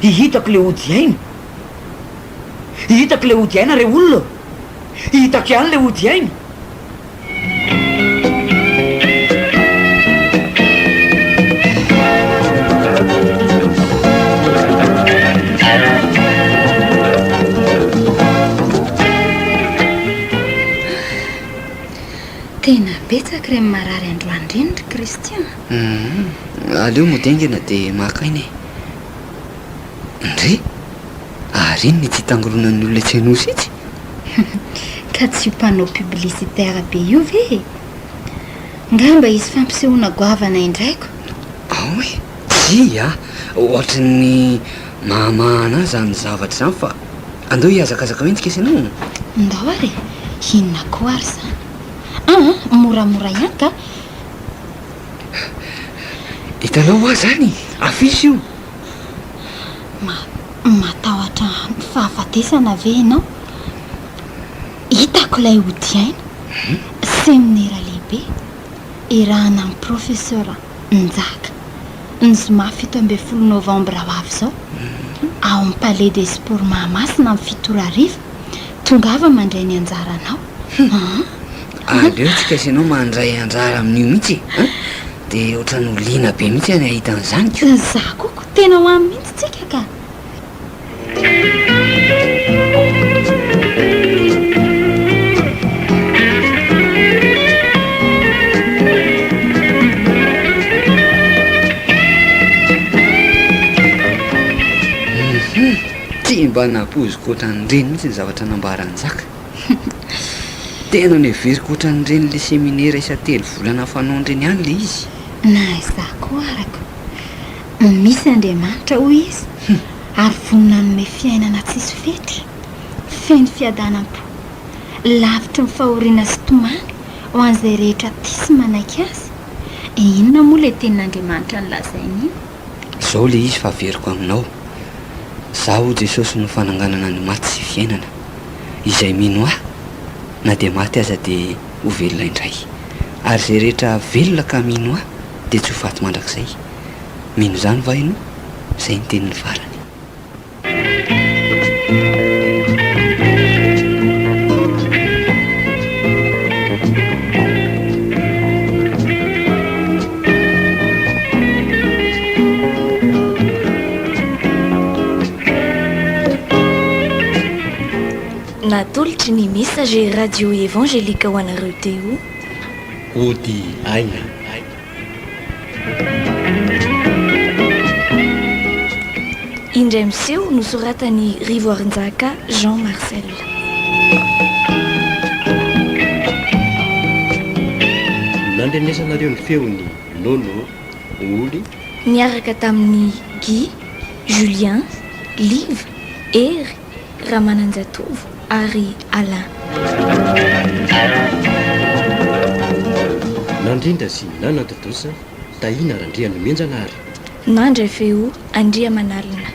Hitako ilay ody aina! Hitako ilay ody aina re olona ô! Hitako ihany ilay ody aina! Tena betsaka ireny marary androany ireny ry Christian a! Hum, aleo mody haingana dia maka aina e! Ndry! Ary inona ity tangoronan'ny olona etsy Anosy itsy? Ka tsy io panneau publicitaire be io ve e? Ngamba hisy fampisehoana goavana indray ko. Ao e! Tsia a! Ohatry ny mahamahana ahy izany zavatra izany fa andao hihazakazaka mihitsy k'isa ianao. Ndao ary e! Inona koa ary izany? Aa! Moramora ihany ka! Hitanao hoa izany? Affiche io! Ma, matahotra fahafatesana ve ianao? Hitako ilay ody aina, seminera lehibe, iarahana amin'ny Professeur Njaka, ny zoma 17 novambra ho avy izao, ao amin'ny Palais des Sports Mahamasina amin'ny fito ora hariva. Tongava mandray ny anjaranao. An! Aleo tsika sy ianao mandray anjara amin'io mihitsy e! An! Dia ohatran'ny ho liana be mihitsy aho ny hahita an'izany ko! Za koa ko tena ho any mihitsy tsika ka! Hum! Tsy mba nampoiziko ohatran'ireny mihitsy ny zavatra nambaran'i Njaka. Tena noheveriko ohatran'ireny le seminera isan-telo volana fanaony ireny ihany le izy. Na izaho koa araka. Misy Andriamanitra hoy izy ary vonona hanome fiainana tsisy fetra, feno fiadanam-po, lavitry ny fahoriana sy tomany ho an'izay rehetra tia sy manaiky Azy. Inona moa ilay tenin'Andriamanitra nolazainy iny? Izao le izy fa averiko aminao, Izaho hoy Jesosy no fananganana ny maty sy fiainana. Izay mino Ahy, na dia maty aza dia ho velona indray. Ary izay rehetra velona ka mino Ahy dia tsy ho faty mandrakizay. Mino izany va ianao? Izay ny teniny farany. Natolotry ny Messager Radio Évangélique ho anareo teo. Ody aina. Indray miseho nosoratan'i Rivoarinjaka Jean Marcel. Nandrenesanareo ny feon'i Nono, Oly. Niaraka tamin'i Guy, Julien, Liva, Hery, Ramananjatovo ary Alain. Nandrindra sy nanatontosa, Tahiana Randrianomenjanahary. Nandray feo Andriamanalina.